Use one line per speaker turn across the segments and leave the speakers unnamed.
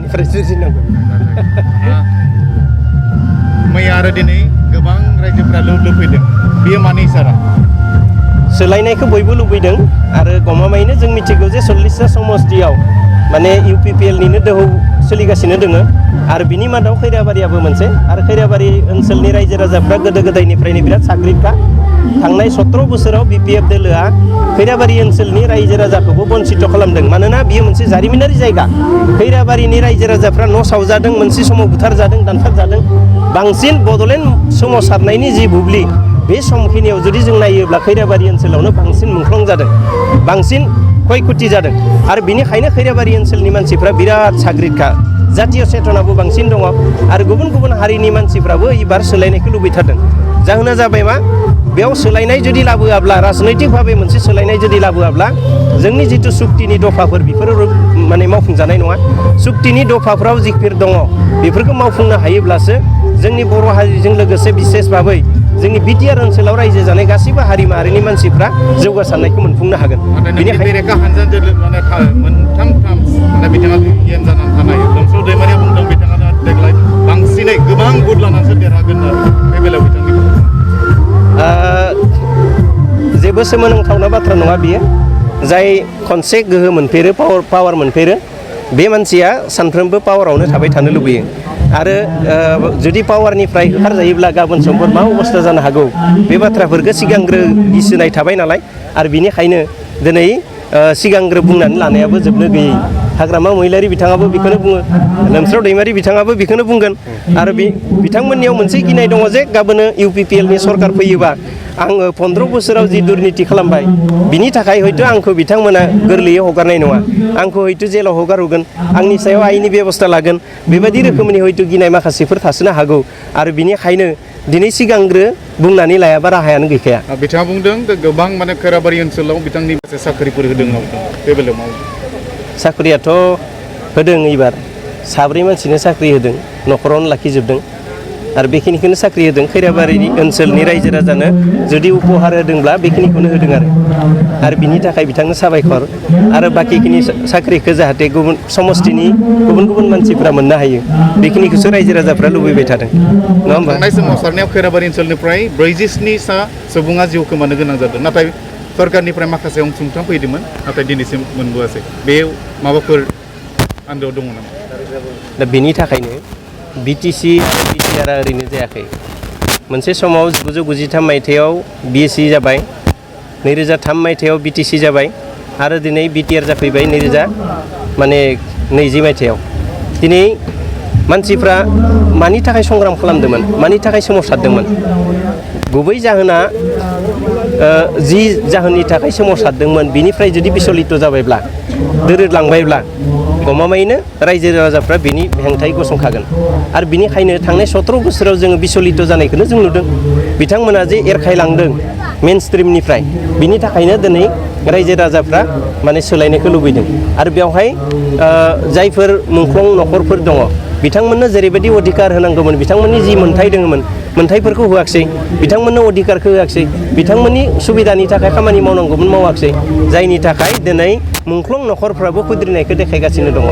आंनिफ्राय जुजिनांगौ
मैया आरो दिनै गोबां रायजोफोरा लुबैदों बेयो मानि इसारा
सोलायनायखौ बयबो लुबैदों आरो गमामायैनो जों मिथिगौ जे 40टा समस्तियाव माने UPPLनिनो दोहौ सोलिगासिनो दोङो आरो बिनि मादाव खैराबारियाबो मोनसे आरो खैराबारि ओनसोलनि रायजो राजाफ्रा गोदो गोदायनिफ्रायनो बिराद साग्रिदखा थांनाय 17 बोसोराव BPF दोलोआ खैराबारि ओनसोलनि रायजो राजाखौबो बन्सित खालामदों मानोना बियो मोनसे जारिमिनारि जायगा खैराबारिनि रायजो राजाफ्रा न' सावजादों मोनसे समाव बुथारजादों दानथारजादों बांसिन बड'लेण्ड सोमावसारनायनि जि बुब्लि बे समखिनियाव जुदि जों नायोब्ला खैराबारि ओनसोलावनो बांसिन मुंख्लं जादों बांसिन क्षयक्षति जादों आरो बिनिखायनो खैराबारि ओनसोलनि मानसिफ्रा बिराद साग्रिदखा जातीय चेतनाबो बांसिन दङ आरो गुबुन गुबुन हारिनि मानसिफ्राबो एबार सोलायनायखौ लुबैथारदों जाहोना जाबाय मा बेयाव सोलायनाय जुदि लाबोआब्ला राजनैतिक भाबै मोनसे सोलायनाय जुदि लाबोआब्ला जोंनि जिथु सुक्तिनि दफाफोर बेफोरो माने मावफुंजानाय नङा सुक्तिनि दफाफ्राव जिफोर दङ बेफोरखौ मावफुंनो हायोब्लासो जोंनि बर' हारिजों लोगोसे बिसेस भाबै जोंनि बिटिआर ओनसोलाव रायजो जानाय गासैबो हारि माहारिनि मानसिफ्रा जौगासारनायखौ मोनफुंनो हागोन
बेनिखायनो हानजा दोलो माने मोनथाम बिथाङा गियान जानानै थानाय लोमस्राव दैमारिया बुंदों बिथाङा देग्लाय बांसिनै गोबां भट लानानैसो देरहागोन बे बेलायाव बिथांनि
जेबो सोमोनांथावना बाथ्रा नङा बियो जाय खनसे गोहो मोनफेरो पावार मोनफेरो बे मानसिया सानफ्रोमबो पावारावनो थाबाय थानो लुबैयो आरो जुदि पावारनिफ्राय होखारजायोब्ला गाबोन समफोर मा अबस्था जानो हागौ बे बाथ्राफोरखौ सिगांग्रो गिसोनाय थाबाय नालाय आरो बिनिखायनो दिनै सिगांग्रो बुंनानै लानायाबो जोबनो गैयै हाग्रामा महिलारि बिथाङाबो बेखौनो बुङो लोमस्राव दैमारि बिथाङाबो बेखौनो बुंगोन आरो बिथांमोननियाव मोनसे गिनाय दङ जे गाबोनो UPPLनि सरकार फैयोबा आङो 15 बोसोराव जि दुर्निति खालामबाय बिनि थाखाय हयथ' आंखौ बिथांमोना गोरलैयै हगारनाय नङा आंखौ हयथ' जेलाव हगारहरगोन आंनि सायाव आयेननि बेबस्था लागोन बेबायदि रोखोमनि हयथ' गिनाय माखासेफोर थासोनो हागौ आरो बिनिखायनो दिनै सिगांग्रो बुंनानै लायाबा राहायानो गैखाया
बिथाङा बुंदों गोबां माने खैराबारि ओनसोलाव बिथांनि साख्रिफोर होदों बे बेलायाव मावो
साख्रियाथ' होदों एबार 7 मानसिनो साख्रि होदों न'खरावनो लाखिजोबदों आरो बेखिनिखौनो साख्रि होदों खैराबारिनि ओनसोलनि रायजो राजानो जुदि उपहार होदोंब्ला बेखिनिखौनो होदों आरो बिनि थाखाय बिथांनो साबायखर आरो बाकिखिनि साख्रिखौ जाहाथे गुबुन समस्तिनि गुबुन गुबुन मानसिफ्रा मोननो हायो बेखिनिखौसो रायजो राजाफ्रा लुबैबाय थादों नङा होमबा
थांनाय सोमावसारनायाव खैराबारि ओनसोलनिफ्राय 47 सुबुङा जिउ खोमानो गोनां जादों नाथाय सरकारनिफ्राय माखासे अनसुंथाइ फैदोंमोन नाथाय दिनैसिम मोनबोआसै बे माबाफोर आन्दोआव दङ नामा
दा बेनि थाखायनो BTC आरो BTR ओरैनो जायाखै मोनसे समाव 1993 मायथाइयाव BSC जाबाय 2003 मायथाइयाव BTC जाबाय आरो दिनै BTR जाफैबाय 2020 मायथाइयाव दिनै मानसिफ्रा मानि थाखाय संग्राम खालामदोंमोन मानि थाखाय सोमावसारदोंमोन गुबै जाहोना जि जाहोननि थाखाय सोमावसारदोंमोन बिनिफ्राय जुदि बिचलित जाबायब्ला दोरोदलांबायब्ला गमामायैनो रायजो राजाफ्रा बेनि हेंथायै गसंखागोन आरो बिनिखायनो थांनाय 17 बोसोराव जोङो बिचलित जानायखौनो जों नुदों बिथांमोना जे एरखायलांदों मेन स्ट्रिमनिफ्राय बिनि थाखायनो दिनै रायजो राजाफ्रा माने सोलायनायखौ लुबैदों आरो बेवहाय जायफोर मुंख्लं न'खरफोर दङ बिथांमोननो जेरैबायदि अधिकार होनांगौमोन बिथांमोननि जि मोन्थाय दङमोन मोन्थायफोरखौ होआखिसै बिथांमोननो अधिकारखौ होआखिसै बिथांमोननि सुबिदानि थाखाय खामानि मावनांगौमोन मावाखिसै जायनि थाखाय दिनै मुंख्लं न'खरफ्राबो खुद्रिनायखौ देखायगासिनो दङ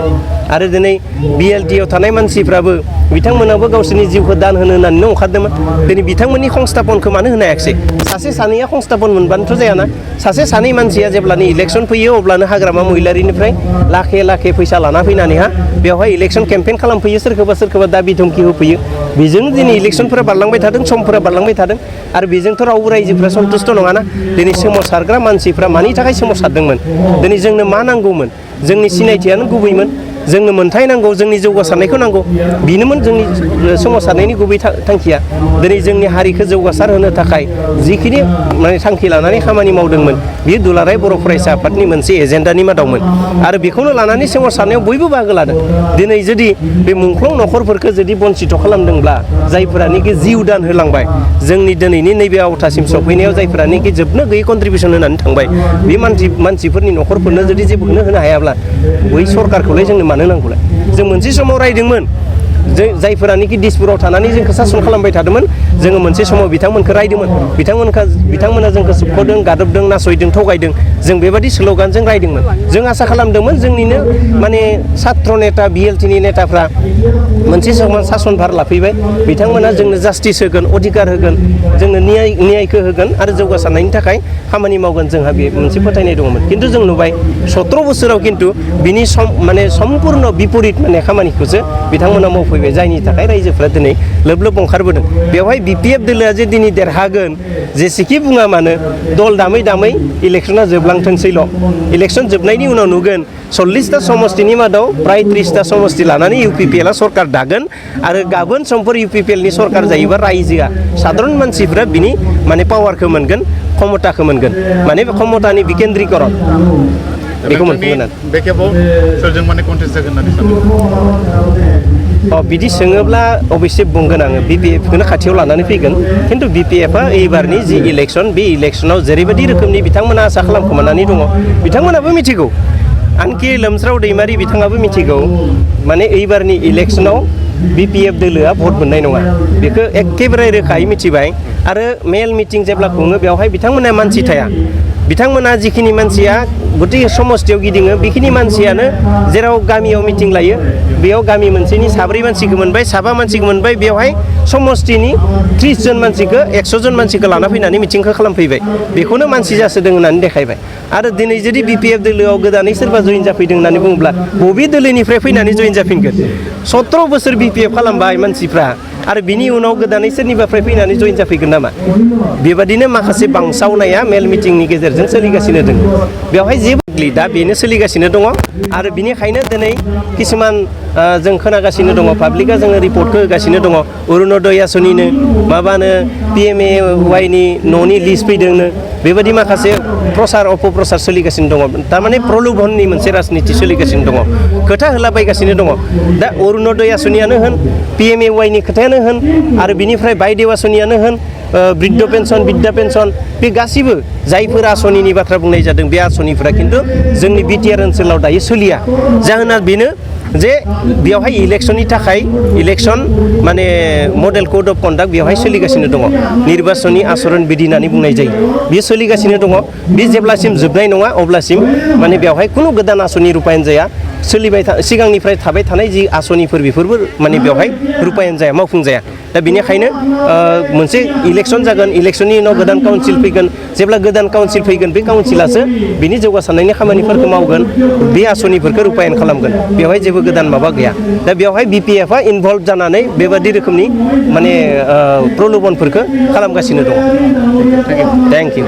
आरो दिनै BLTआव थानाय मानसिफ्राबो बिथांमोनाबो गावसोरनि जिउखौ दान होनो होननानै ओंखारदोंमोन दिनै बिथांमोननि संस्थापनखौ मानो होनो हायाखिसै सासे सानैया संस्थापन मोनबानोथ' जायाना सासे सानै मानसिया जेब्लानो इलेक्सन फैयो अब्लानो हाग्रामा महिलारिनिफ्राय लाखे लाखे फैसा लाना फैनानैहा बेवहाय इलेक्सन केम्पेइन खालामफैयो सोरखौबा दाबि धमखि होफैयो बेजों दिनै इलेक्सनफोरा बारलांबाय थादों समफोरा बारलांबाय थादों आरो बेजोंथ' रावबो रायजोफ्रा सन्तुष्ट नङाना दिनै सोमावसारग्रा मानसिफ्रा मानि थाखाय सोमावसारदोंमोन दिनै जोंनो मा नांगौमोन जोंनि सिनायथियानो गुबैमोन जोंनो मोन्थाय नांगौ जोंनि जौगासारनायखौ नांगौ बेनोमोन जोंनि सोमावसारनायनि गुबै थांखिया दिनै जोंनि हारिखौ जौगासार होनो थाखाय जिखिनि माने थांखि लानानै खामानि मावदोंमोन बेयो दुलाराय बर' फरायसा आफादनि मोनसे एजेन्डानि मादावमोन आरो बेखौनो लानानै सोमावसारनायाव बयबो बाहागो लादों दिनै जुदि बे मुंख्लं न'खरफोरखौ जुदि बन्सित खालामदोंब्ला जायफोरानोखि जिउ दान होलांबाय जोंनि दिनैनि नैबे आवथासिम सफैनायाव जायफोरानोखि जोबनो गैयै कन्ट्रिबिउसन होनानै थांबाय बे मानसिफोरनि न'खरफोरनो जुदि जेबोखौनो होनो हायाब्ला बै सरकारखौलाय जोंनो मानो नांगौलाय जों मोनसे समाव रायदोंमोन जायफोरानोखि दिसपुराव थानानै जोंखौ सासन खालामबाय थादोंमोन जोङो मोनसे समाव बिथांमोनखौ रायदोंमोन बिथांमोना जोंखौ सोबख'दों गादबदों नासयदों थगायदों जों बेबायदि स्ल'गानजों रायदोंमोन जों आसा खालामदोंमोन जोंनिनो माने सात्र नेता बिएलटिनि नेताफ्रा मोनसे समाव सासन भार लाफैबाय बिथांमोना जोंनो जास्टिस होगोन अधिकार होगोन जोंनो न्यायखौ होगोन आरो जौगासारनायनि थाखाय खामानि मावगोन जोंहा बे मोनसे फोथायनाय दङमोन खिन्थु जों नुबाय 17 बोसोराव खिन्थु बिनि माने सम्पुर्ण बिपरित माने खामानिखौसो बिथांमोना मावफैबाय जायनि थाखाय रायजोफ्रा दिनै लोब लोब ओंखारबोदों बेवहाय बिपिएफ दोलोआ जे दिनै देरहागोन जेसेखि बुङा मानो दल दामै दामै इलेक्सना जोबलांथोंसैल' इलेक्सन जोबनायनि उनाव नुगोन 40टा समष्टिनि मादाव प्राय 30टा समष्टि लानानै इउपिपिएलआ सरकार दागोन आरो गाबोन समफोर इउपिपिएलनि सरकार जायोबा रायजोआ साधारन मानसिफ्रा बिनि माने पावारखौ मोनगोन क्षमताखौ मोनगोन माने क्षमतानि बिकेन्द्रीकरण बेखौ मोनगोन
बे खेबाव सोरजों माने कन्टेस्ट जागोन होननानै सानो
बिदि सोङोब्ला अबयसे बुंगोन आङो बिपिएफखौनो खाथियाव लानानै फैगोन खिन्थु बिपिएफआ एबारनि जि इलेक्सन बे इलेक्सनाव जेरैबायदि रोखोमनि बिथांमोना आसा खालामखोमानानै दङ बिथांमोनाबो मिथिगौ आनखि लोमस्राव दैमारि बिथाङाबो मिथिगौ माने एबारनि इलेक्सनाव बिपिएफ दोलोआ भट मोननाय नङा बेखौ एखेबारे रोखायै मिथिबाय आरो मेल मिटिं जेब्ला खुङो बेवहाय बिथांमोना मानसि थाया बिथांमोना जिखिनि मानसिया गथै समष्टियाव गिदिङो बेखिनि मानसियानो जेराव गामियाव मिटिं लायो बेयाव गामि मोनसेनि 4 मानसिखौ मोनबाय 7 मानसिखौ मोनबाय बेवहाय समष्टिनि 30 जन मानसिखौ 100 जन मानसिखौ लाना फैनानै मिटिंखौ खालामफैबाय बेखौनो मानसि जासोदों होननानै देखायबाय आरो दिनै जुदि बिपिएफ दोलोआव गोदानै सोरबा जइन जाफैदों होननानै बुङोब्ला बबे दोलोनिफ्राय फैनानै जइन जाफिनगोन 17 बोसोर बिपिएफ खालामबाय मानसिफ्रा आरो बिनि उनाव गोदानै सोरनिबाफ्राय फैनानै जइन जाफैगोन नामा बेबादिनो माखासे बांसावनाया मेल मिटिंनि गेजेरजों सोलिगासिनो दङ बेवहाय जेबो दा बेनो सोलिगासिनो दङ आरो बिनिखायनो दिनै किसुमान जों खोनागासिनो दङ पाब्लिकआ जोङो रिपर्टखौ होगासिनो दङ अरुणोदय आसनिनो माबानो पिएमएवाइनि न'नि लिस्ट फैदोंनो बेबायदि माखासे प्रसार अपप्रसार सोलिगासिनो दङ थारमाने प्रलोभननि मोनसे राजनिति सोलिगासिनो दङ खोथा होलाबायगासिनो दङ दा अरुणोदय आसनियानो होन पिएमएवाइनि खोथायानो होन आरो बिनिफ्राय बायदेव आसनियानो होन बृद्ध पेन्सन बिद्धा पेन्सन बे गासिबो जायफोर आसनिनि बाथ्रा बुंनाय जादों बे आसनिफोरा खिन्थु जोंनि बिटिआर ओनसोलाव दायो सोलिया जाहोना बेनो जे बेवहाय इलेक्सननि थाखाय इलेक्सन माने मडेल कोड अफ कन्डाक्ट बेवहाय सोलिगासिनो दङ निर्बाचननि आचरण बिधि होननानै बुंनाय जायो बेयो सोलिगासिनो दङ बे जेब्लासिम जोबनाय नङा अब्लासिम माने बेवहाय खुनु गोदान आसनि रुपायन जाया सिगांनिफ्राय थाबाय थानाय जि आसनिफोर बेफोरबो माने बेवहाय रुपायन जाया मावफुं जाया दा बेनिखायनो मोनसे इलेक्सन जागोन इलेक्सननि उनाव गोदान काउन्सिल फैगोन जेब्ला गोदान काउन्सिल फैगोन बे काउन्सिलासो बिनि जौगासारनायनि खामानिफोरखौ मावगोन बे आसनिफोरखौ रुपायन खालामगोन बेवहाय जेबो गोदान माबा गैया दा बेवहाय बिपिएफआ इनभल्भ जानानै बेबादि रोखोमनि माने प्रलोभनफोरखौ खालामगासिनो दङ थेंक इउ